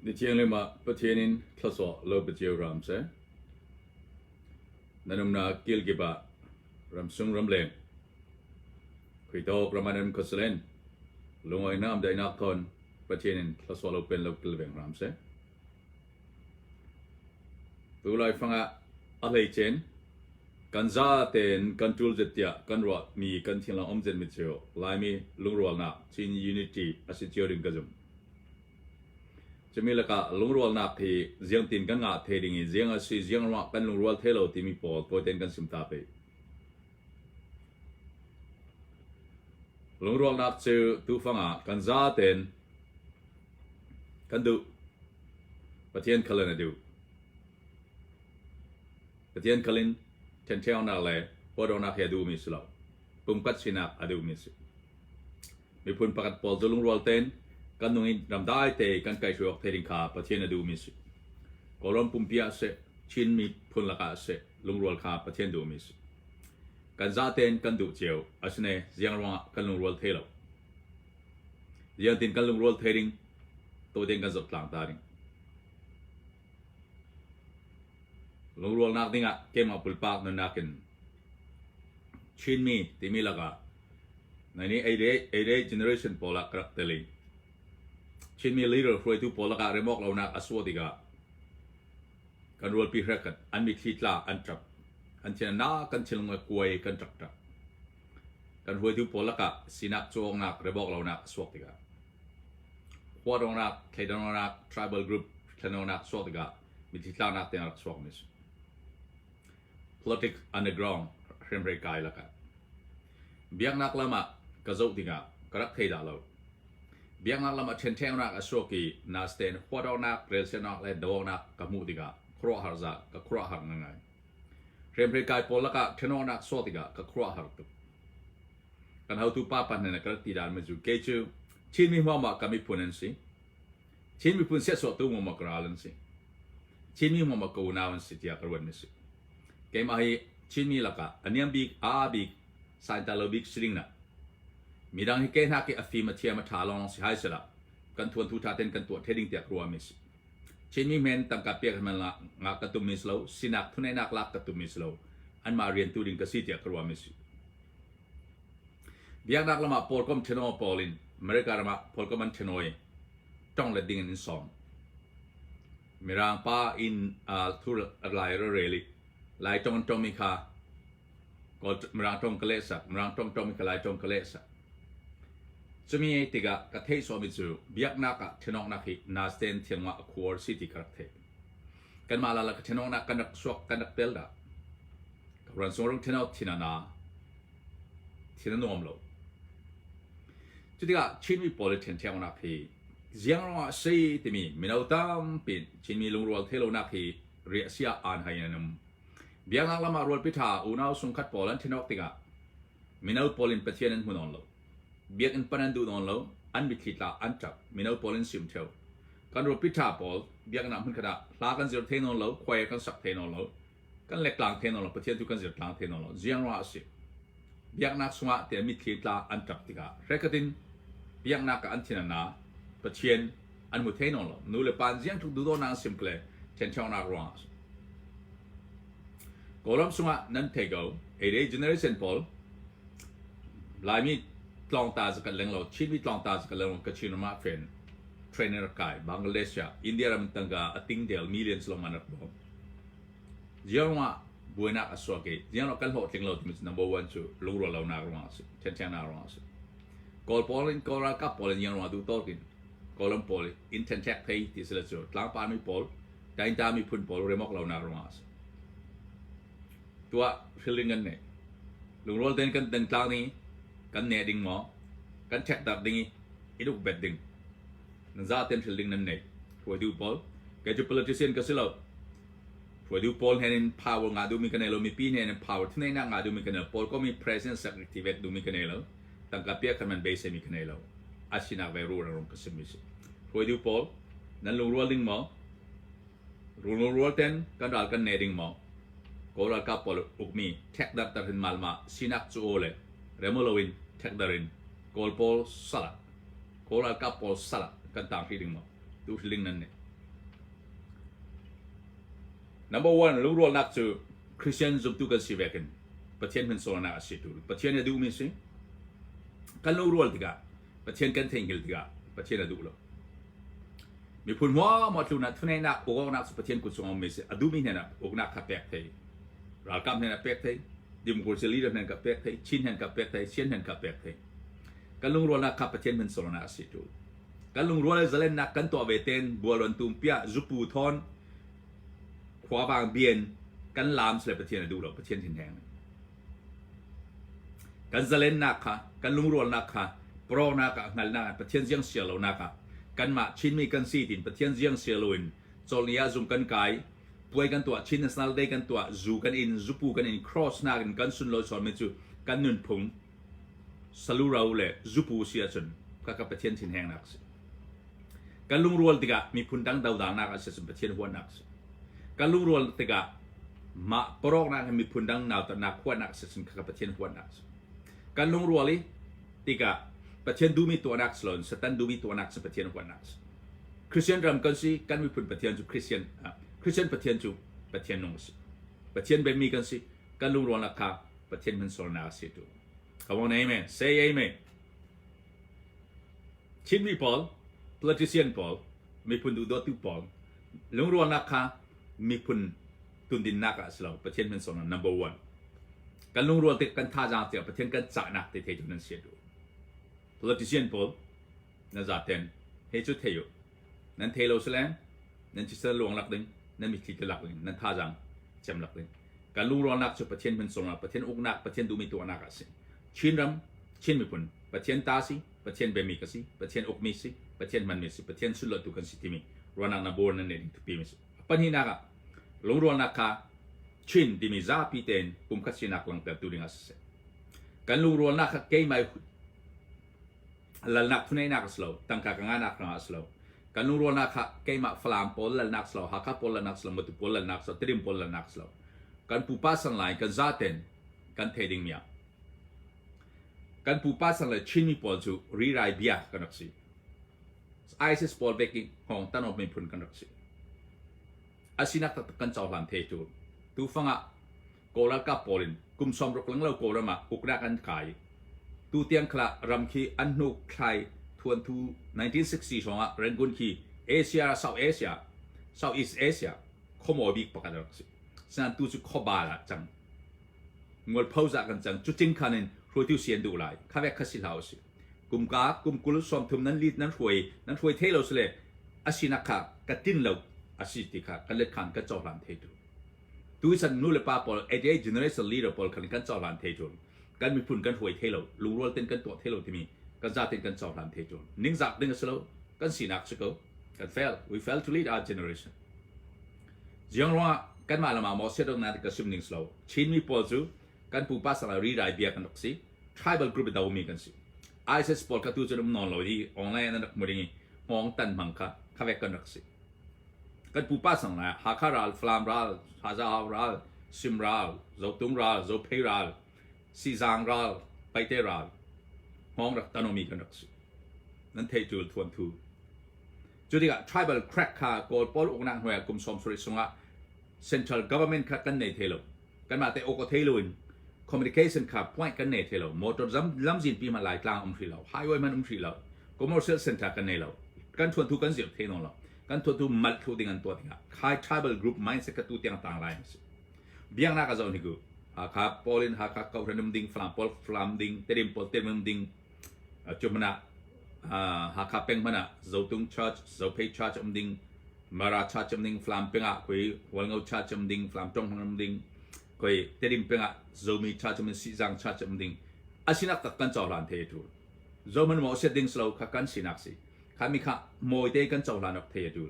Ni thianghlim ah Pathian in thlasawh lo pe cio hram seh. Nan umnak kilkip ah ramsung ramleng khuitawk ram an um khuasalen lungawi nam daihnak thawn Pathian in thlasawh lo pen lo kilveng hram seh. Tu laifang ah a hleicen kan za tein kan ṭul zet tiah kan ruahmi kan thinlung um zetmi cu Laimi lungrualnak Chin Unity a si cio ding ka zumh. Cumi lakah lungrualnak hi ziangtin kan ngah the ding i ziang a si ziang ruangah kan lungrual the lo timi pawl tawitein kan sim ta pei. Lungrualnak cu tufang ah kan za tein kan duh. Pathian khal in a duh. Pathian khal in ṭhenṭheonak le huatawknak hi a duhmi si lo. Pumkhat sinak a duhmi si. Miphun pakhat pawl cu lungrual tein kan nung i ramdai te kan kaihhruai awk thei ding kha Pathian a duhmi si. Kawlram pumpi ah seh, Chin miphun lakah seh, lungrual kha Pathian duhmi si. Kan zatein kan duh cio, asine ziang ruangah kan lungrual thei lo. Ziangtin kan lungrual thei ding, tawtein kan zoh tlang ta ding. Lungrualnak dingah keimah pulpak nunnak in Chinmi timi lakah 1988 generation pawl ah ka rak tel i Chinmi leader hruaitu pawl lakah remawk lonak a suah tikah kan rualpi hrekhat an mitthli tla an ṭap an thin na kan thinlung a kuai kan ṭak ṭap kan hruaitu pawl lakah sinak cawngnak remawk lonak a suak tikah huadawngnak thleidanawnak tribal group thlenawnak suak tikah mitthli tlaknak tiang rak chuakmi si. Politics underground hriamhrei kai lakah biaknak lam ah ka zoh tikah ka rak thei dah lo. Biaknak lam ah ṭhenṭhengnak a suak i nastein huatawknak, relsianak le dawknak ka hmuh tikah khuaruahhar za ka khuaruahhar ngaingai. Hriamhrei kai pawl lakah ṭhenawknak suak tikah ka khuaruahhar tuk. Kan hotu pa pa hna ka rak ti dan mi cu kei cu Chinmi huamah ka miphun an si. Chin miphun siahsuahtu maw ka ral an si. Chinmi maw ka unau an si tiah ka ruatmi si. Keimah hi Chinmi lakah a niam bik, a bik, sainta lo bik si ding na. Midang hi ke hna ki a fim a thiam a tha lawng si hai sila kan thuan thu tha ten kan tuah the ding tiah ka ruahmi si. Chinmi men tangka piak man la nga ka tum mi si lo, sinak thuneinak lak ka tum mi si lo. Anmah rian tu ding ka si tiah ka ruahmi si. Biaknak lam ah pawlkom ṭheno pawl in America ram ah pawlkom an ṭheno i ṭong let ding in an sawm. Mirang pa inn thur a lai rel i Lai ṭong an ṭongmi kha Kawl Mirang ṭong ka lehsak, Mirang ṭong ṭongmi kha Lai ṭong ka lehsak. Cumi tikah ka theih sawhmi cu biaknak ah ṭhenawknak hi nasten thiangah a khuar si ti ka rak theih. Kanmah lala ka ṭhenawknak kan rak suak kan rak tel dah. Ka ruan sung rung ṭhenawk thin a na. Thin a nuam lo. Cutikah Chinmi pawl i ṭhenṭheknak hi ziang ruangah a si timi mino tampi Chinmi lungrual theilonak hi riahsia aan hai in an um. Biaknak lam ah rualpi ṭha unau sungkhat pawl an ṭhenawk tikah mino pawl in Pathian an hmu nawn lo. Biakinn pan an duh nawn lo, an mitthli tla an ṭap, mino pawl in sim ṭheo. Kan rualpi ṭha pawl biakinn ah hmunkhat ah hla kan zir thei nawn lo, khuai kan sak thei nawn lo, kan lek tlang the nawn lo Pathian tu kan zir tlang the nawn lo ziang ruangah a si biaknak sungah tiah mitthli tla an ṭap tikah hrekatin biaknak ah an thin a na Pathian an hmu the nawn lo nu le pa ziang tluk duhdawnak an sim kle ṭhenṭheunak ruangah Kawlram sungah nan thei ko 88 generation pawl Laimi tlawngta zakat leng lo Chinmi tlawngta zakat leng lo Kachin ram ah fen trainer kai Bangladesh ah India ram tangka a ting del millions long an rak bawm Ziangruangah buainak a suak i ziangruangah kan hlawhtling lo timi cu number one cu lungrual lonak ruangah a si, ṭhenṭhengnak ruangah a si. Kawl pawl in Kawl ralkap pawl in ziangruangah duh tawk in Kawlram pawl in ṭhenṭhek thei ti si le cu tlangpar mi pawl Tainta miphun pawl remawk lonak ruangah a si. Tuah hrilring kan nei. Lungrual tein kan tengtlang ding i kan ne ding maw kan ṭhekdarh ding i i duk bet ding. Nan za ten hril ding nan nei. Hruaitu pawl kei cu politician ka si lo. Hruaitu pawl hnen in power ngah duhmi ka nei lo, mipi hnen in power thuneinak ngah duhmi ka nei lo, pawl kom i president executive duhmi ka nei lo, tangka piak khan man beiseimi ka nei lo. Asinak ve ru rang ka simi si. Hruaitu pawl nan lungrual ding maw? Lungrual ten kan ral kan ne ding maw? Kawl ralkap pawl ukmi thekdar tar hin malma sinak cu aw le remolo in thekdar in Kawl pawl sala Kawl ralkap pawl sala kan tang hrih ding maw? Tu hriling nan ne. Number one, lungrualnak cu Christian zumtu kan si vekin Pathian hmansualnak a si tu. Pathian a duhmi si. Kan lungrual tikah Pathian kan theihngil tikah Pathian a duh lo. Miphun huamhuam tlunah thuneinak ukawknak cu Pathian kut chung a ummi si. A duhmi hnen ah uknak kha pek thei. Ralkap hnen ah pek thei. Democracy leader hnen ka pek thei. Chin hnen ka pek thei. Sian hnen ka pek thei. Kan lungrualnak kha Pathian hmansualnak a si tu. Kan lungrual le zalennak kan tuah ve ten bualon tumpiah zupu thawn khuavang bien kan laam sile Pathian a duh lo. Pathian thinheng. Kan zalennak kha, kan lungrualnak kha pawrawknak ah hngalhnak ah Pathian ziang siar lonak ah kanmah Chinmi kan si tiin Pathian ziang siar loin cawlni ah zung kan kai, puai kan tuah, Chin National Day kan tuah, zu kan in, zupu kan in, cross nak in kan sunlawi sualmi cu kan nunphung saluro le zupu si ahcun khakha Pathian thinhengnak a si. Kan lungrual tikah miphun dang dodalnak a si cun Pathian huatnak a si. Kan lungrual tikah mah parawknak he miphun dang nautatnak huatnak a si cun khakha Pathian huatnak a si. Kan lungrual i tikah Pathian duhmi tuahnak si loin Satan duhmi tuahnak cu Pathian huatnak a si. Christian ram kan si, kan miphun Pathian cu Christian, Christian Pathian cu Pathian nung a si. Pathian biami kan si, kan lungrualnak kha Pathian hmansualnak a si tu. Come on, amen. Say amen. Chinmi pawl, politician pawl, miphun duhdawtu pawl, lungrualnak kha miphun tundinnak ah a si lo. Pathian hmansualnak number one. Kan lungrual tik kan thazaang tiah Pathian kan cahnak te thei nan si duh. Politician pawl na zaten he cu thei u. Nan thei lo sile nan chisel luang lak ding, nan mitthli te lak ding, nan thazaang cem lak ding. Kan lungrualnak cu Pathian hmansualnak, Pathian uknak, Pathian duhmi tuahnak ah a si. Chinram, Chin miphun, Pathian ta si, Pathian biami ka si, Pathian ukmi si, Pathian hmanmi si, Pathian sunlawhtu kan si timi ruahnak na bor nan neih ding thupi mi si. Pahnihnak ah lungrualnak kha Chin timi zapi tein pumkhat sinak langhtertu ding ah siseh. Kan lungrualnak kha keimah lalnak phuneinak a si lo, tangka ka ngahnak rangah a si lo. Kan lungrualnak kha keimah Falam pawl lalnak si lo, Hakha pawl lalnak si lo, Matu pawl lalnak si lo, Tedim pawl lalnak si lo. Kan pupa san lai kan zaten kan thei ding mi ah Kan pupa sang le Chinmi pawl cu rirai bia kan rak si. ISIS pawl bek i hngawng tanawm miphun kan rak si. Asinak taktak kan cohlan the cu tufang ah Kawl ralkap pawl in kum 60 lang lo Kawlram ah uknak an kai. Tu tiang khala ram khi an hnuk thlai thuanthu 1960 hrawng ah Rangoon khi Asia, South Asia, Southeast Asia khuamawi bik pakhat a rak si. Sinain tu cu khuabal ah cang. Mualpho zah kan cang. Cucing khan in hruaitu si an duh lai. Kha vek kha si hlah usih. Kum ka kum 20 30 nan lit nan hruai nan hruai thei lo sile a sinak kha ka tin lo a si ti kha kan let khan kan cohlan thei tu. Tu san nu le pa pawl 88 generation leader pawl khan kan cohlan thei tu. Kan miphun kan hruai thei lo, lungrual ten kan tuah thei lo timi kan zaten kan cohlan thei tu. Ningzak ding a si lo. Kan sinak si ko. Kan fail. We fail to lead our generation. Ziang ruangah kanmah lam ah maw siadawtnak ka sim ning si lo. Chinmi pawl cu kan pupa sang ah rirai bia kan rak si. Tribal group i domi kan si. ISIS pawl kha tu cun um nawn lo i online an rak hmu ding i hngawng tan hmang kha kha vek kan rak si. Kan pupa sang lai Hakha ral, Falam ral, Hazahau ral, Sim ral, Zotung ral, Zophei ral, Sizang ral, Paite ral, hngawng rak tanomi kan rak si. Nan theih tul thuan thu. Cu tikah tribal crack kha Kawl pawl uknak hnuai ah kum 70 sungah central government kha kan nei thei lo. Kanmah te awk a thei loin communication kha point kan nei thei lo. Motor lamzin pi hmanh Laitlang um hrih lo. Highway hmanh um hrih lo. Commercial center kan nei lo. Kan thuanthu kan zir thei nawn lo. Kan thuanthu malh thlu ding an tuah tikah khai tribal group mindset kha tu tiang tang lai an si. Biaknak a zoh ni ku Hakha pawl in Hakha kohhran um ding, Falam pawl Falam ding, Tedim pawl Tedim um ding, Cu hmanh ah Hakha peng hmanh ah Zotung Church, Zophei Church um ding, Mara Church um ding, Falam peng ah khui Hualngo Church um ding, Falam Tong um ding, khui Tedim peng ah Zomi Church um ding, Sihzang Church um ding. Asinak tak kan cohlan the tu. Zoman mo set ding slo kha kan sinak si. Kha mi kha mawi te kan cohlan ok the tu.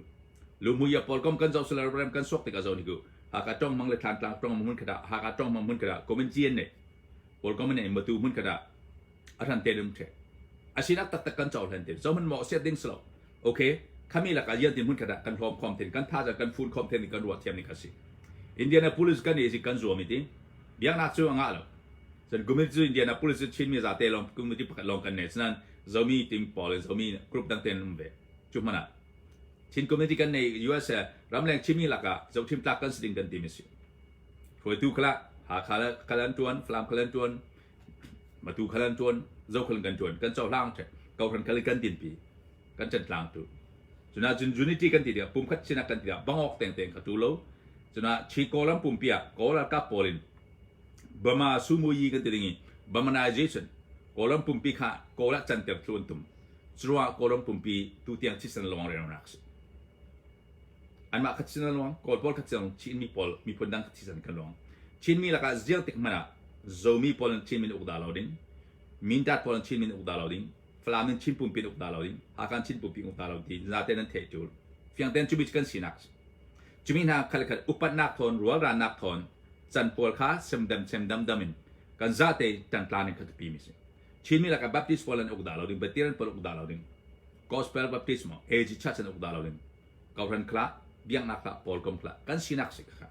Lumui ya pawl kom kan zo sala ram kan sok tik a zo ni ku. Hakha tong mang le thlan tlang tong mun khada Hakha tong mang mun khada komen jian ne. Pawl kom ne matu mun khada a hran te dum the asinak taktak kan cohlan te zohman maw siat ding silo okay khami laka yan tin hun khada kan hlawm khom ten kan tha kan fun khom ten kan ruah thiam ni ka si Indianapolis kan i kan zuam iti biaknak cu anga lo cun kumit cu Indianapolis cu Chin mi za te long community pakhat long kan nei sinan zomi team pawl zomi group dang ten um ve cu mana. Chin community kan nei US ramleng Chinmi lakah zohthim tlak kan si ding kan timi si. Hruaitu khala Hakha khal an tuan, Falam khal an tuan, Matu khal an tuan, Zokhal kan tuan, kan cohlang the, kohran khal kan dinpi, kan chantlang tu. Cuna cun unity kan ti tikah pumkhat sinak kan ti tikah bangok tengteng kha tu lo. Cuna Chi Kawlram pumpi ah Kawl ralkap pawl in Burma Sumuyi kan ti ding i Burmanization Kawlram pumpi kha Kawl ah canter thlu an tum. Curuangah Kawlram pumpi tutiang thisen lawng rengrang si. Anmah kha thisen an luang, Kawl pawl kha thisen Chinmi pawl miphun dang kha thisen kan luang. Chinmi lakah ziang tik hmanh ah Zomi pawl in Chinmi uk dah lo ding, Mindat pawl in Chinmi uk dah lo ding, Falam in Chin pumpi uk dah lo ding, Hakha in Chin pumpi uk dah lo ti zate nan theih tul. Fiang ten cumi kan sinak cumi hna khal khat upatnak thawn rualrannak thawn can pawl kha semdam semdam dam in kan zate tantlan in kha pi mi si. Chinmi lakah Baptist pawl an uk dah lo ding, Batiran pawl uk dah lo ding, Gospel Baptist mo AG Church an uk dah lo ding, Kohran khla, biaknak khla, pawl kom khla, kan sinak si kha.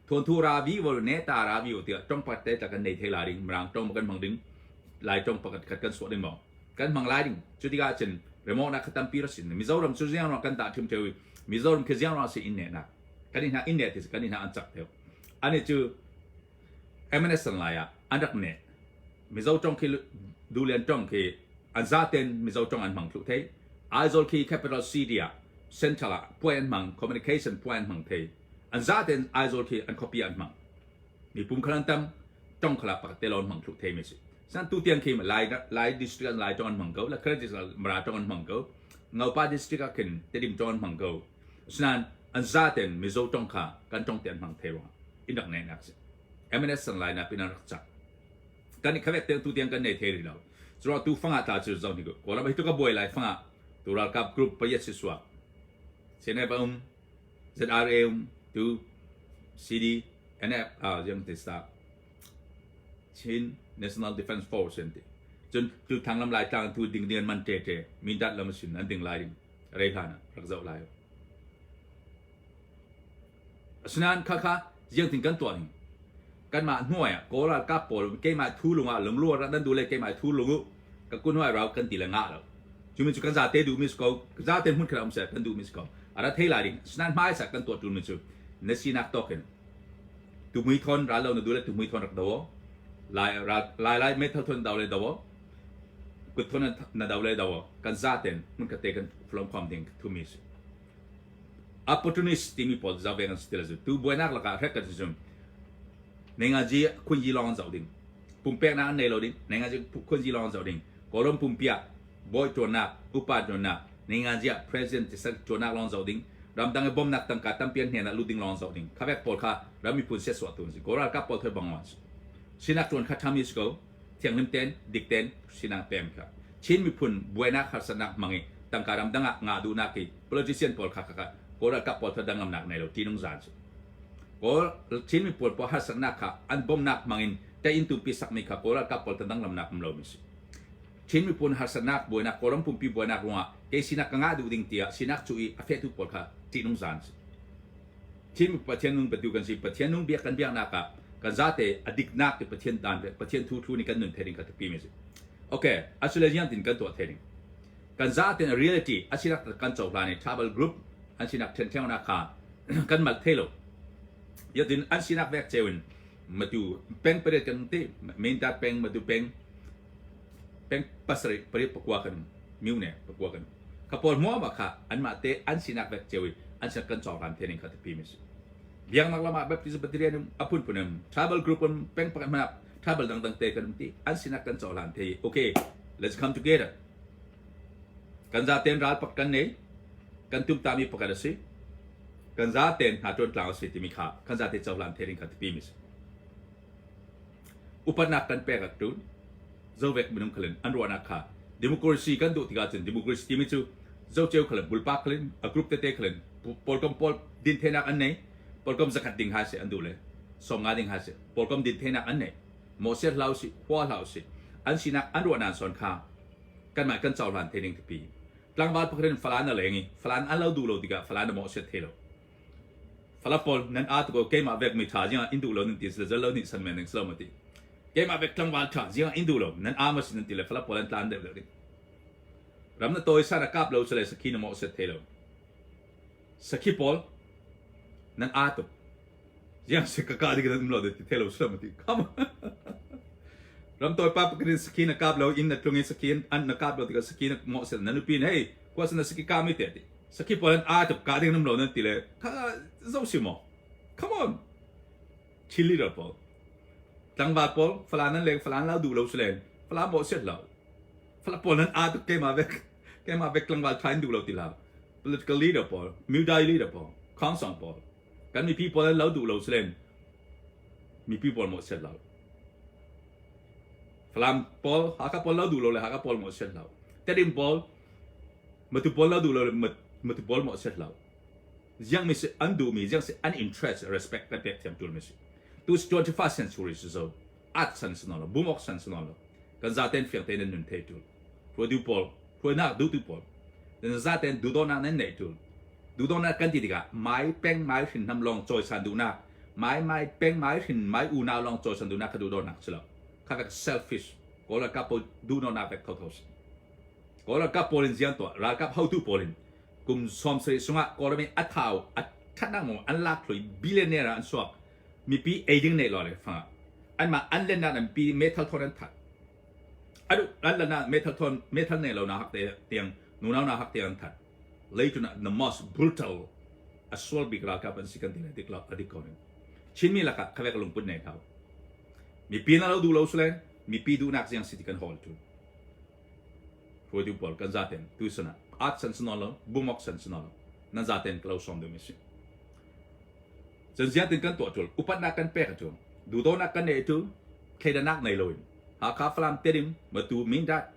Thuanthu ravi vol ne ta ravi o tiah tong pat te ta kan nei thei la ding, mirang tong kan hmang ding, lai tong pakhat khat kan suah ding mo. Kan hmang lai ding. Cu tikah cun remote na khatam pi rasin. Mizoram cu ziang kan ta thim theu Mizoram khi ziang si in ne na. Kan ina in ne ti kan ina an chak theu. Ani cu MNS san lai ah an rak ne. Mizo tong khi dulian tong khi an zaten Mizo tong an hmang thlu thei. Aizawl khi capital city ah central ah puai an hmang communication puai an hmang thei. An zaten Aizawl khi an khuapi an hmang. Mi pum khalan tam tong khala pakhat te lon hmang thlu thei mi si. San tu tiang khi Lai Lai district an Lai tong an hmang ko, la Kare district Mara tong an hmang ko. Ngopa district ah khin Tedim tong an hmang ko. Asinain an zaten Mizo tong kha kan tong te an hmang thei ruangah in rak nei nak si. MNS san lai na pin an rak cak. Kan i khavek te tu tiang kan nei thei rih lo. Curo tu fanga ta cu zong hi ko. Kawlram hi tu ka buai lai fanga tu ralkap group payat si suak. CNF um, ZRA um, tu CD, NF, ah, ziang te sta. Chin National Defense Force an ti. Cun tu thanglam lai tlang tu ding ding man te te mindat lam sin an ding lai ding rei hlan ah rak zoh lai. Asinain khakha ziangtin kan tuah ning kanmah hnuai ah Kawl ralkap pawl keimah thu lung ah lungluar ah nan duh le keimah thu lung u ka kun huai rau kan ti le ngah lo. Cu mi cu kan zate duh mi si ko zate hmun khat um seh kan duh mi si ko. A ra thei lai ding. Asinain hmai sak kan tuah tul mi cu na sinak tawk in tumui thon ral lo na duh le tumui thon rak do lai lai lai meithal thon do le do kut thon na do le do kan zaten hmun khat te kan flom khom ding thumi si. Opportunist timi pawl zoh ve kan si ti lo cu. Tu buainak lakah hrek kan si cun nengaji khunyi lawng an zoh ding. Pumpeknak an nei lo ding. Nengaji khunyi lawng an zoh ding. Kawlram pumpi ah bawi ṭuannak, upa ṭuannak, nengaji ah president ti ṭuannak lawng zoh ding. Ramdang i bawmnak tangka tampi an hnen ah lut ding lawng zoh ding. Khavek pawl kha ram miphun siasuah tu an si. Kawl ralkap pawl thoi bang an si. Sinak ṭuan kha ṭhami si ko. Thianghlim ten, dik ten sinak pem kha. Chin miphun buainak harsatnak hmang i tangka ramdang ah ngah duhnak i politician pawl kha kha Kawl ralkap pawl kha dangamnak nei lo ṭihnung zan cu. Kawl Chin miphun pawl harsatnak kha an bawmnak hmang in tein tupi sakmi kha Kawl ralkap pawl kha danglamnak um lomi si. Chin miphun harsatnak buainak Kawlram pumpi buainak ruangah kei sinak ka ngah duh ding tiah sinak cu i a fehtu pawl kha ṭihnung zan si. Chin Pathian nung batu kan si. Pathian nung biak kan biaknak ah kan zate a diknak ti Pathian dan Pathian thu thu ni kan nun thering kha tupi mi si. Okay, asule jiang tin kan tuah thering. Kan zaten a reality a sinak kan cohlan i tribal group an sinak then theng na kha kan mal thei lo. Yatin an sinak vek chewin matu peng pariat kan te main dat peng matu peng peng pasarih pariat pakua kan miu ne pakua kan kha pawl hmuah ma kha anmah te an sinak vek cio i an sinak kan cohlan the ning kha tipi mi si biaknak lam ah baptism pathian um a phunphun um tribal group um peng pakhat hmanh tribal dangdang te kan um ti an sinak kan cohlan the okay, let's come together. Kan za ten ral pak kan nei kan tum ta mi pakhat a si kan za ten hna tuan tlang a si timi kha kan za te cohlan the ning kha tipi mi si. Upatnak kan pek ak ṭun. Zovek minung khalin an ruahnak kha democracy kan duh tikah cun democracy timi cu zoceu khalin bulpak khalin a group tete khalin pawlkom pawl dinthenak an nei pawlkom zakhat ding ha si an duh le 50 ding ha si pawlkom dinthenak an nei mawhsiat hlah usih hua hlah usih an sinak an ruahnak son kha kanmah kan cohlan the ding tipi tlangval pakhat in Falam a leng i Falam an lo duh lo tikah Falam a mawhsiat the lo. Falak pawl nan aa tuk ko keimah vek mi ṭha ziangah in duh lo nan ti sila zal lo nih san men ding silo ma ti keimah vek tlangval ṭha ziangah in duh lo nan aa ma si nan ti le falak pawl an tlan deuh deuh ding ram na tawi san a kap lo sile sakhi na mawh set the lo. Sakhi pawl nan aa tuk. Ziang si ka kah ding nan um lo ti thei lo sulam ti. Come on. Ramtoi pa pakhat in sakhi na kap lo inn na tlung i sakhi an na kap lo tikah sakhi na mawh sel na nupi in hey kua na sakhi ka mi te ti. Sakhi pawl an aa tuk kah ding nan um lo nan ti le kha zo si maw? Come on. Chin leader pawl. Tlangval pawl Falam nan leng Falam lau duh lo silen Falam mawh siat lo. Falam pawl nan aa tuk keimah vek keimah vek tlangval tha in duh lo ti hlah. Political leader pawl, Mudai leader pawl, Khongsong pawl, kan mipi pawl an lo duh lo silen mipi pawl mawh siat lo. Falam pawl, Hakha pawl lo duh lo le Hakha pawl mawh siat lo. Tedim pawl, Matu pawl lo duh lo le Matu pawl mawh siat lo. Ziang mi si an duh mi, ziang si an interest respect kan pek thiam tul mi si. Tu 21st century si zo. At san si lo, bumok san si lo. Kan zaten fiang tein nan nun thei tul. Hruaitu pawl, hruainak duhtu pawl, nan zaten duhdawtnak nan neih tul. Duhdawtnak kan ti tikah mai peng mai hrin hnam lawng cawisan duhnak, mai mai peng mai hrin mai unau lawng cawisan duhnak kha duhdawtnak si lo. Kha kha selfish Kawl ralkap pawl duhdawtnak vek thotho si. Kawl ralkap pawl in ziang tuah, ralkap hotu pawl in kum 70 sungah Kawlram in a thau a thatnak maw an lak thloi billionaire ah an suak mipi ei ding nei lo le fangah anmah an lennak an pi meithal thon an that Adu an la na meithal thon meithal nei lo na hak te tiang nunau na hak tiang an that. Leitu na the most brutal a sual bik ralkap an si kan ti lai dik lo adik ko ning. Chinmi lakah khavek lungput nei hau. Mipi na lo du lo sule mipi duhnak ziang si ti kan hawl tu. Hruaitu pawl kan zaten tu sana at san sanol lo bumok san sanol lo nan zaten klo som ding si. Cun ziatin kan tuah ṭul, upatnak kan pek ṭul, duhdawtnak kan neih ṭul, thleidannak nei loin Hakha, Falam, Tedim, Matu, Mindat,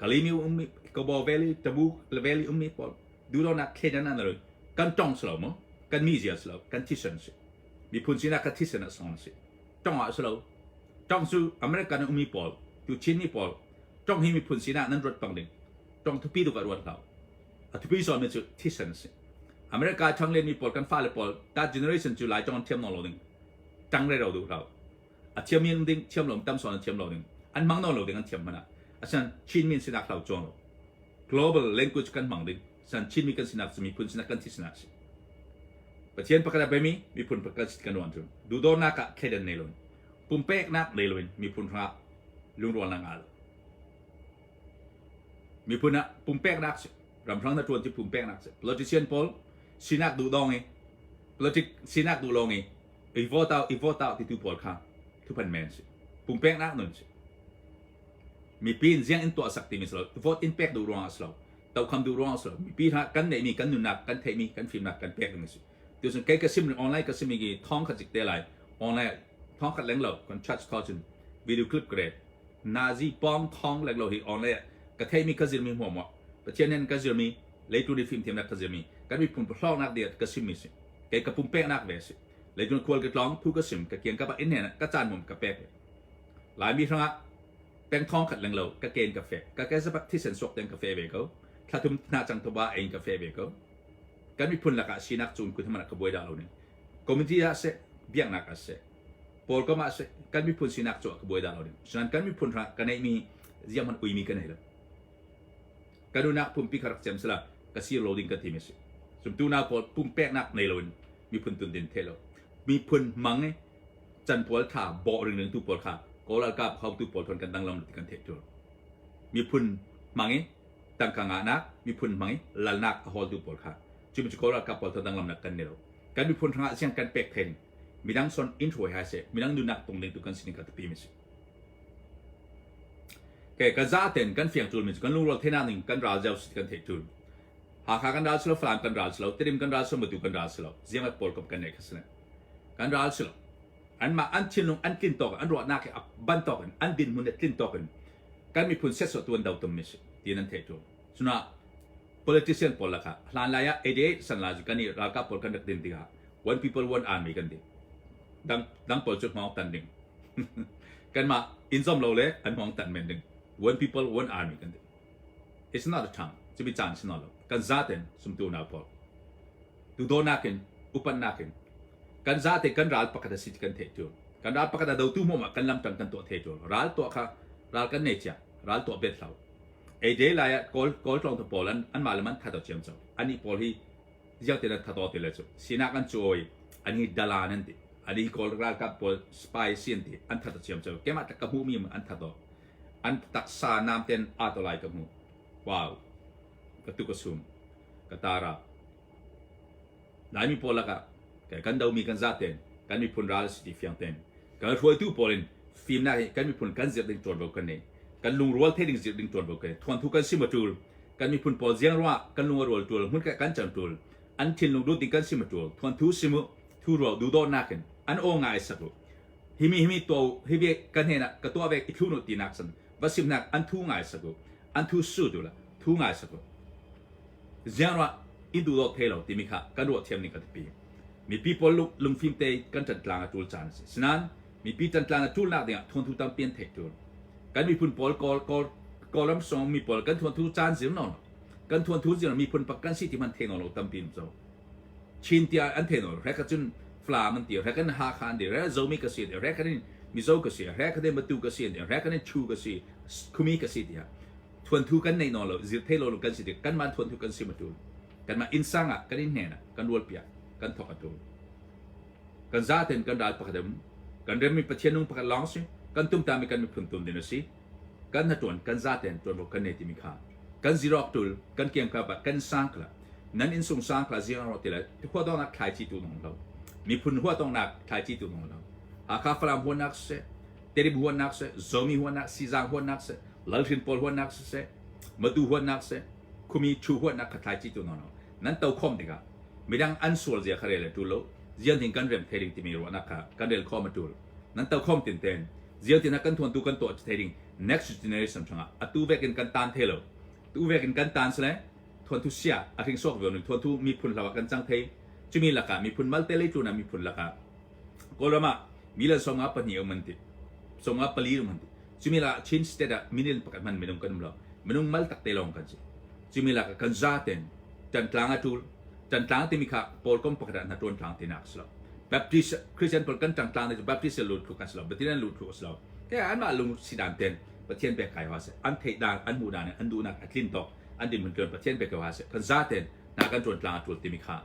Kalimi ummi, Kabaw Valley, Tabu Valley ummi pawl duhdawtnak thleidannak nei loin kan tong si lo maw? Kan mizia si lo, kan thisen si. Miphun sinak kha thisen ah song si. Tong ah si lo. Tong cu American ummi pawl, tu Chinmi pawl, tong hi miphun sinak nan ruat pang ding. Tong thupi tuk ah ruat hlah. A thupi zawnmi cu thisen a si. America ṭhang lenmi pawl kan fale pawl that generation cu Lai ṭong an thiam nawn lo ding. Ṭang rero duh hlah. A thiam in ding thiam lo tam sawn an thiam lo ding. An hmang nawn lo ding an thiam hmanh ah. Asan Chinmi sinak hlau chuang lo. Global language kan hmang ding. San Chinmi kan sinak cu miphun sinak kan thisen si. Pathian pakhat a bemi miphun pakhat kan ruan cu. Duhdawtnak ah thleidan nei loin. Pumpeknak nei loin miphun hrangah lungrualnak ngah lo. Miphun ah pumpeknak si. Ramhrang na ṭuan cu pumpeknak si. Politician pawl sinak duh dawng i politic sinak duh lawng i i vote out i vote out titu pawl kha thuphan men si. Pumpeknak nun si. Mipi in ziang in tuah sak timi si lo. Vote in pek duh ruangah si lo. Tokham duh ruangah si lo. Mipi hna kan neihmi kan nunnak kan theihmi kan fimnak kan pek ding si. Tucun kei ka sim online ka sim i thong khat zik te lai. Online thong khat leng lo kan charge tho cun video clip ka ret. Nazi pawng thawng lek lo hi online ah ka theimi ka zirmi hmuahmuah Pathian in ka zirmi leitu nih fimthiamnak ka zirmi kan miphun hlawknak ding ka simmi si kei ka pumpeknak ve si leitu khual ka tlawng thu ka sim ka kiang ka ba inn he ka caan mum ka pek Laimi hrangah peng thawng khat leng lo ka ken ka fe ka ke zapak thisen suak ten ka fe ve ko thlathum hna cang thoba ein ka fe ve ko kan miphun lakah sinak cun kun hmana ka buai dah lo ning committee ah seh biaknak ah seh Pawl kam ah kan miphun sinak cu ka buai dah lo ding. Sinan kan miphun hrang ka neihmi ziang hmanh uimi ka nei lo. Kan unak pumpi kha rak cem sila ka sir lo ding ka ti mi si. Zumtu na pawl pumpeknak nei loin miphun tun din the lo. Miphun mang i can pawl tha bawh ring ring tu pawl kha Kawl ralkap hotu pawl thon kan dang lam ti kan theih tur. Miphun mang i tangka ngahnak miphun mang i lalnak a hawltu pawl kha cu mi cu Kawl ralkap pawl thon dang lamnak kan nei lo. Kan miphun hrangah siang kan pek theng midang son in hruai hai seh midang nunnak tung ding tu kan sining kha tapi mi si ke ka za ten kan fiang tul mi kan lungrual thena ning kan ral zau si kan thei tul Hakha kan ral silo Falam kan ral silo Tedim kan ral silo Matu kan ral silo ziangat pawl kop kan nei kha sile kan ral silo an mah an thinlung an tlin tawk an ruahnak hi ban tawk in an din hmun tlin tawk in kan miphun set so tuan do tum mi si ti nan thei tul cuna politician pawl lakah hlan lai ah 88 san la cu kan i ralkap pawl kan rak din tikah one people one army kan ti dang dang pawl cu hmawng tan ding kanmah inn zom lo le an hmawng tan men ding one people one army kan ti it's not a time cubi caan si lo kan zaten sumtu nau pawl duhdaw in upat in kan zate kan ral pakhat a si kan theih tu kan ral pakhat a dotu hmuh ma kan lam tang kan tuah thei tu ral tuah kha ral kan nei chia ral tuah bet hlau ei de lai ah kawl kawl tlong tu pawl an an mah le man tha to chiam cho ani pawl hi. Ziang te nan thataw ti le cu sinak an cu oi an hi dalan an ti an hi Kawl ralkap pawl spy si an ti an that chiam cho kemah tak ka hmuh mi an thataw an taksa nam ten a to lai ka hmu wow ka tu ka sum ka tara Laimi pawl lakah kan domi kan zaten kan miphun ral si ti fiang ten kan hruaitu pawl in fimnak hi kan miphun kan zirh ding ṭuanvo kan nei kan lungrual the ding zirh ding ṭuanvo kan nei thuanthu kan sim a ṭul kan miphun pawl ziang ruah kan lung a rual ṭul hmun kan cang ṭul an thinlung dut ding kan sim a ṭul thuanthu sim u thu rual duhdawtnak in an aw ngai sak u himi himi to hi ve kan hena ka tuah ve i thlun u tinak san va simnak an thu ngai sak u an thu su tu la thu ngai sak u Ziang ruah in duhdawt thei lo timi kha kan ruah thiam ning ka tipi. Mipi pawl lungfim te kan ṭantlang a ṭul caan a si. Sinain mipi ṭantlang a ṭulnak dingah thuanthu tampi an theih ṭul. Kan miphun pawl Kawl, Kawl, Kawlram song mi pawl kan thuanthu caan zir no lo. Kan thuanthu zir miphun pak kan si ti hmanh thei no lo tampi um co. Chin tiah an thei no lo. Hrek cun Falam an ti, hrek in Hakha an ti, hrek Zomi ka si, hrek in Mizo ka si, hrek in Matu ka si, hrek in Chu ka si, Khumi ka si tiah thuanthu kan nei naw lo zir thei lo lo kan si tik kanmah thuanthu kan sim a tul kanmah innsang ah kan in hnen ah kan rual piak kan thok a tul kan zaten kan ral pakhat um kan remmi Pathian nung pakhat lawng si kan tumtami kan miphun tum din a si kan hna kan zaten tuanvo kan nei timi kha kan zirok tul kan kiang ka ba kan sang kla nan in sung sang kla zirang ro tila hua dong nak thlai chi tu nong lo miphun hua tong nak thlai chi tu nong lo Hakha Falam huan nak se Tedim huannak seh, Zomi huannak, Sizang huannak seh, Lalhrin pawl huannak siseh, Matu huannak seh, Khumi Chu huannak kha thlai chi tu no no. Nan to khom tikah midang an sual zia kha rel a tul lo. Zian ding kan rem thei ding timi ruahnak kha kan rel khom a tul. Nan to khom tin ten zian tin kan thuan tu kan tuah thei ding next generation chungah atu vek in kan tan thei lo. Tu vek in kan tan sele thuan thu sia a hring sok ve ning thuan thu miphun hlawa kan cang thei. Chumi lakah miphun malte leitluna miphun lakah Kawlram ah milan 54 um an ti. 54 um an ti. Cumi la Chin state ah minil pakhat hman minung kan um lo. Minung mal tak te lawng kan si. Cumi la kan za ten ṭantlang a ṭul. Ṭantlang timi kha Paul kom pakhat ah hna ṭuan tlang tinak si lo. Baptist Christian pawl kan ṭangtlang ne cu Baptist lut thlu kan si lo. Pathian lut thlu si lo. Ke anmah lung si dan ten Pathian pek kai hoa se. An theih dan, an hmuh dan, an duhnak a tlin tawk. An din mun Pathian pek kai hoa se. Kan za ten na kan ṭuan tlang a ṭul timi kha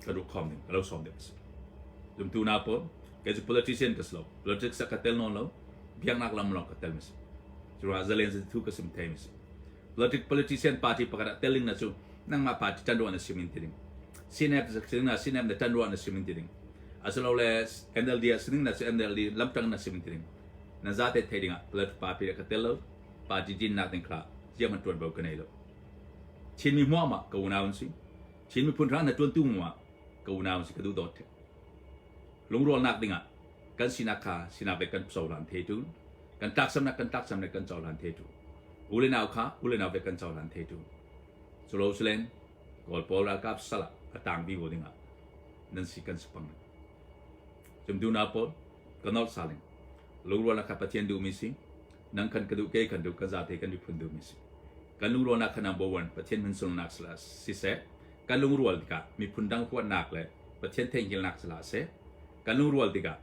ka duh khom ding ka lo sawm ding a si zumtu na pawl kei cu politician ka si lo politics ah ka tel nawn lo biaknak lam lawng ka tel mi si curuah zalen zin thu ka sim thei mi si politic politician party pakhat ah teling na cu nangmah party tan ruah na sim in ti ding CNF sining na CNF na tan ruah na sim in ti ding asilole NLD ah sining na cu NLD lamtang na sim in ti ding na zate thei ding ah political party ka tel lo party din nak ding kha ziang man tuan bo ka nei lo Chinmi hmuahmah ka unau an si. Chin miphun hrang na ṭuantu hmuah ka unau an si ka duh dawt. Lungrualnak dingah kan sinak kha sinak ve kan cohlan the tu kan tlaksamnak kan tlaksamnak kan cohlan the tu u le nau kha u le nau ve kan cohlan the tu culo silen Kawl pawl ralkap sal ah a tang vi wo dingah nan si kan si pang cumtu na pawl ka nolh saling lungrualnak kha Pathian duhmi si nang khan ka duh ke kan duh kan zate kan miphun duhmi si kan lungrualnak kha number one Pathian min sunnak siseh kan lungrual tikah miphun dang huatnak le Pathian theihnghilnak sila seh kan lungrual tikah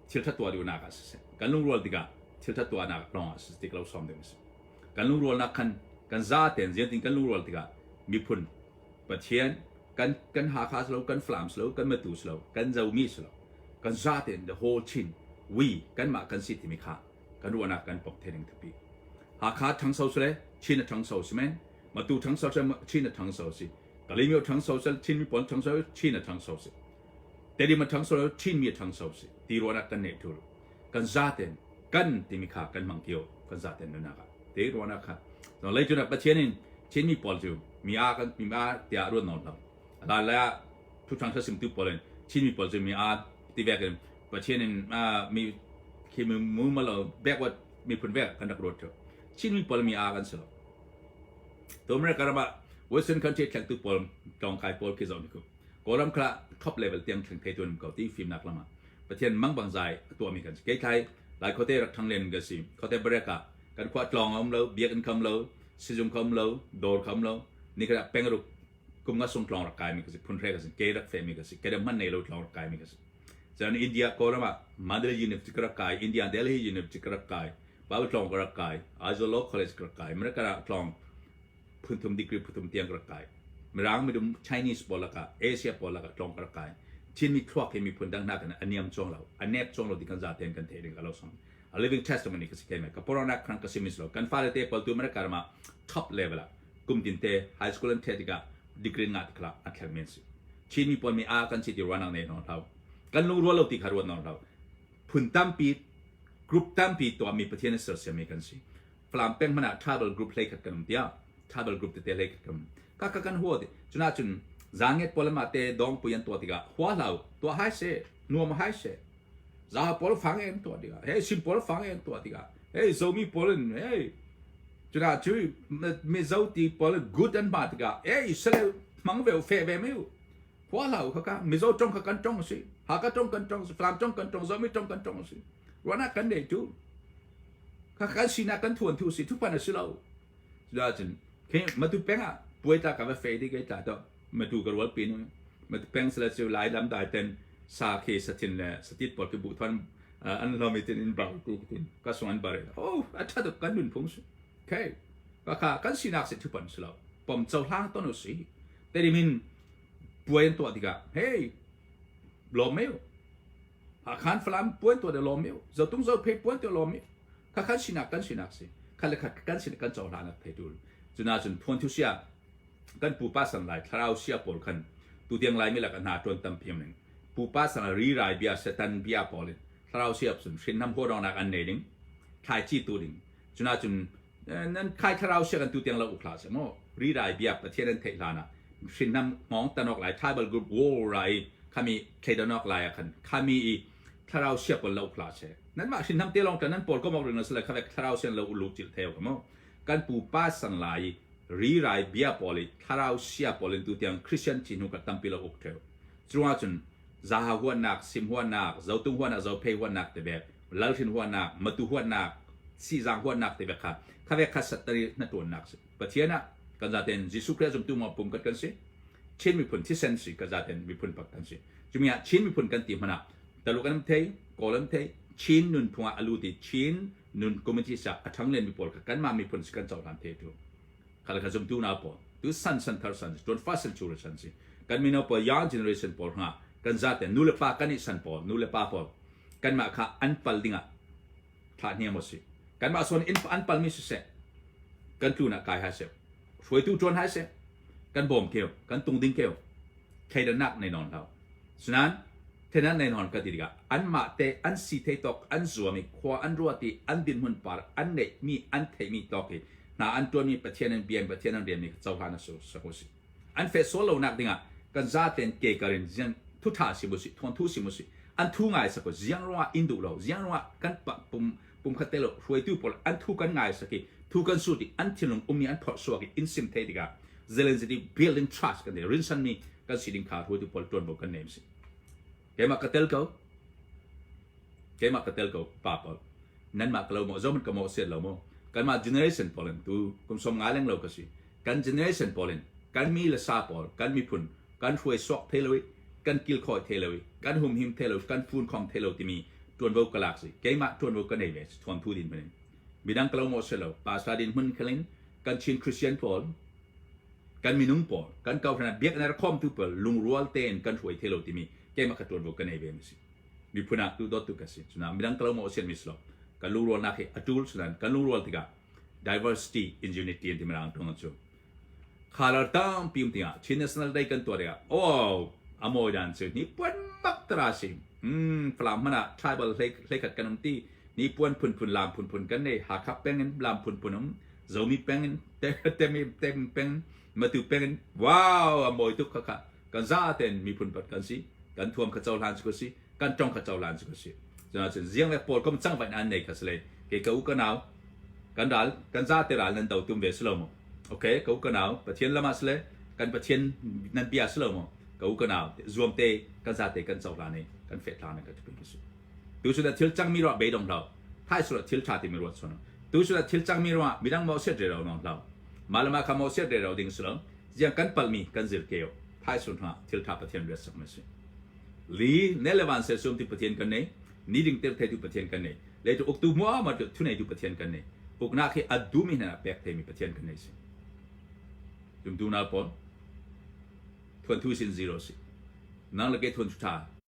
thil ṭha tuah duhnak ah siseh kan lungrual tikah thil ṭha tuahnak lawng ah siseh tik lo sawm ding a si kan lungrualnak khan kan zaten ziantin kan lungrual tikah miphun Pathian kan kan Hakha si lo kan Falam si lo kan Matu si lo kan Zomi si lo kan zaten the whole Chin we kanmah kan si timi kha kan ruahnak kan pok the ding thapi Hakha ṭhangso si le Chin a ṭhangso si men Matu ṭhangso si Chin a ṭhangso si Kalaymyo ṭhangso si Chin mi pawl ṭhangso Chin a ṭhangso si Tedim a ṭhangso Chin mi a ṭhangso si ti ruahnak kan neih thul kan zaten kan timi kha kan hmang tio kan zaten nunak ah te ruahnak kha leicun ah Pathian in Chin mi pawl cu mi a kan mi a tiah ruat nawn lo la la thu ṭhang sim tu pawl in Chin mi pawl cu mi a ti vek in Pathian in mi khi mi mu ma lo backward miphun vek kan rak ruat ṭheu Chin mi pawl mi a kan si lo to America ram ah Western country thlengtu pawl tlawngkai pawl khi zoh ni ku Kawlram kha top level tiang thleng thei tuan ko ti fimnak lam ah Pathian mang bang zai a tuahmi kan si kei thlai lai khote rak thang len ka si khote barek ah kan khua tlawng a um lo biakinn kham lo sizung kham lo dawr kham lo ni kha pengruk kum nga sung tlawng rak kai mi ka si phun hre ka si ke rak fe mi ka si ke man nei lo tlawng rak kai mi ka si cun India Kawlram ah Mandalay University ka rak kai India Delhi University ka rak kai Bible tlawng ka rak kai Aizawl Law College ka rak kai America ah tlawng phunthum degree phunthum tiang ka rak kai. Mirang midum Chinese pawl lakah Asia pawl lakah tlawng ka rak kai. Chinmi thluak hi miphun dang nakin a niam cuang lo, a nep cuang lo ti kan zaten kan theih ding ka lo sang. A living testimony ka si thei mai. Ka poronak khan ka sim lo. Kan fale te pawl tu America ram ah top level ah kum tin te high school an the tikah degree ngah tikah an thleng men si. Chinmi pawl mi a kan si ti ruanang nei non hlau. Kan lungrual lo ti kha ruat non hlau. Phun tampi group tampi tuahmi Pathian a sersiammi kan si. Falam peng hmanh ah tribal group hlei khat kan um tiah tribal group tete hlei khat kan um. Ka ka kan hua ti. Cuna cun zaanget pawl mah te dong pui an tuah tikah hua hlau tuah hai se nuam hai se za pawl fang en tuah tikah hey sim pawl fang en tuah tikah hey zomi pawl in hey cuna cu mizo ti pawl good an ma tikah hey sale hmang ve fe ve meu hua hlau kha ka mizo tong kha kan tong si haka tong kan tong si falam tong kan tong zomi tong kan tong si ruahnak kan nei tu kha kan sinak kan thuan thu si thupan a si lo cun khi matu peng ah puai ta ka va fe di ke ta to matu ka rual pin matu peng sala chu lai lam dai ten sa khi sathin le satit pawl ki bu thon an lomi tin in bang ti tin ka sung an bare oh a tha tuk kan nun phung su okay ka kha kan sinak si thupan si lo pom cho hlang ton u si terimin puai an tuah tikah hey lawm meu Hakhan Falam puan tuah de lawm meu zotung zo phe puan tuah lawm meu kha khan sinak kan sinak si kha le khat kan sin kan cohlan ak thei tul cuna cun phuan thu sia kan pupa san lai thlarau sia pawl khan tu tiang lai mi lak hna tuan tam phiam ning pupa san ri rai bia setan bia pawl in thlarau sia sun hrin nam ho dong nak an nei ding thlai chi tu ding cuna cun nan khai thlarau sia kan tu tiang lo ukhla se mo ri rai bia pathian an theih hlana hrin nam ngong tanok lai tribal group war rai khami thleidanok lai khan khami i thlarau sia pawl lo ukhla se nan mah hrin nam te long tan nan pawl ko mok ring sala khavek thlarau sian lo ulu chil theo ka mo kan pu pa san lai ri rai bia pawl i thlarau sia pawl in tu tiang Christian chi hnu ka tampi lo uk theo chunga cun zaha huannak sim huannak zotung huannak zophei huannak te bek lalhrin huannak matu huannak sizang huannak te bek kha khavek kha sattari na tuannak si Pathian ah kan zaten Jesuh Christ zumtu ma pum kat kan si Chin miphun thisen si kan zaten miphun pak kan si cumi ah Chin miphun kan ti hmana Taluk an thei Kawl an thei Chin nunphung ah alu ti Chin nun community sa a thanglen mi pawl kha kanmah miphun si kan cohlan the tu khal kha zumtu na pawl tu san san thar san tuan fa san chur san si kan mino pawl young generation pawl nga kan zaten nu le pa kan i san pawl nu le pa pawl kanmah kha an pal dingah thlah hniam si kanmah sawn in an palmi siseh kan tlun ah kai hai seh hruaitu ṭuan hai seh kan bawm keu kan tung ding keu thleidannak nei nawn hlau sunan thenan nei nawn ka ti tikah anmah te an si thei tawk an zuam i khua an ruat i an dinhmun par an neih mi an theih mi tawk i hna an ṭuan mi Pathian an bian Pathian an rian mi cohlan a su sak u si an fe sual lo nak dingah kan zaten ke karin ziang thu tha si mu si thon thu si mu si an thu ngai sako ziang ruangah in duh lo ziang ruangah kan pum pum khat te lo hruaitu pawl an thu kan ngai saki thu kan su ti an thinlung ummi an phorh suak i in sim thei tikah Zelensky building trust kan nei rinsan mi kan si ding kha hruaitu pawl tuanvo kan nem si keimah ka tel ko keimah ka tel ko pa pawl nanmah ka lo maw zoman ka maw siat lo maw kanmah generation pawl in tu kum som nga leng lo ka si kan generation pawl in kan mi le sa pawl kan miphun kan hruai suak thei lo i kan kilkhawi thei lo i kan humhim thei lo kan funkhong thei lo timi tuanvo ka lak si keimah tuanvo ka nei ve thuan thu din hmun midang ka lo maw si lo pastor din hmun khalin kan Chin Christian pawl kan minung pawl kan kohhran ah biakinn a rak khawmtu pawl lungrual tein kan hruai thei lo timi keimah ka tuanvo ka nei ve mi si miphun ah tu dawttu ka si cuna midang ka lo maw sian mi si lo kan lungrualnak hi a tul sunan kan lungrual tikah diversity in unity an ti mirang tong cu color tampi um tingah Chin National Day kan tuah tikah oh a mawi dan cu ni puan bak tara si Falam hmanh ah tribal hlei khat kan um ti ni puan phunphun lam phunphun kan nei Hakha peng in lam phunphun um Zomi peng in Temi peng peng Matu peng in wow a mawi tuk kha kha kan za ten miphun pat kan si kan thuam kha cohlan su ka si kan tong kha cohlan su ka si cun cun ziang le pawl kom cang vain an nei kha sile ke ka u ka nau kan ral kan za te ral nan do tum ve silo mo okay ka u ka nau pathian lama sile kan pathian nan bia silo mo ka u ka nau zuam te kan za te kan cohlan i kan fet hlan ka tu su tu su da thil cang mi ro be dong hlau thai su thil tha ti mi ruat sono tu su da thil cang mi ro midang mo set re ro nong hlau malama kha mo set re ro ding silo ziang kan palmi kan zir keo thai sun ha thil tha pathian riat sak mi si li ne le van se sum ti pathian kan nei ni ding ter thei tu pathian kan nei le tu uktu mua ma tu thu nei tu pathian kan nei uknak hi adu mi hna pek thei mi pathian kan nei si tum tu na pawl. Thuan thu sin zero si. Nang le ke thuan thu tha.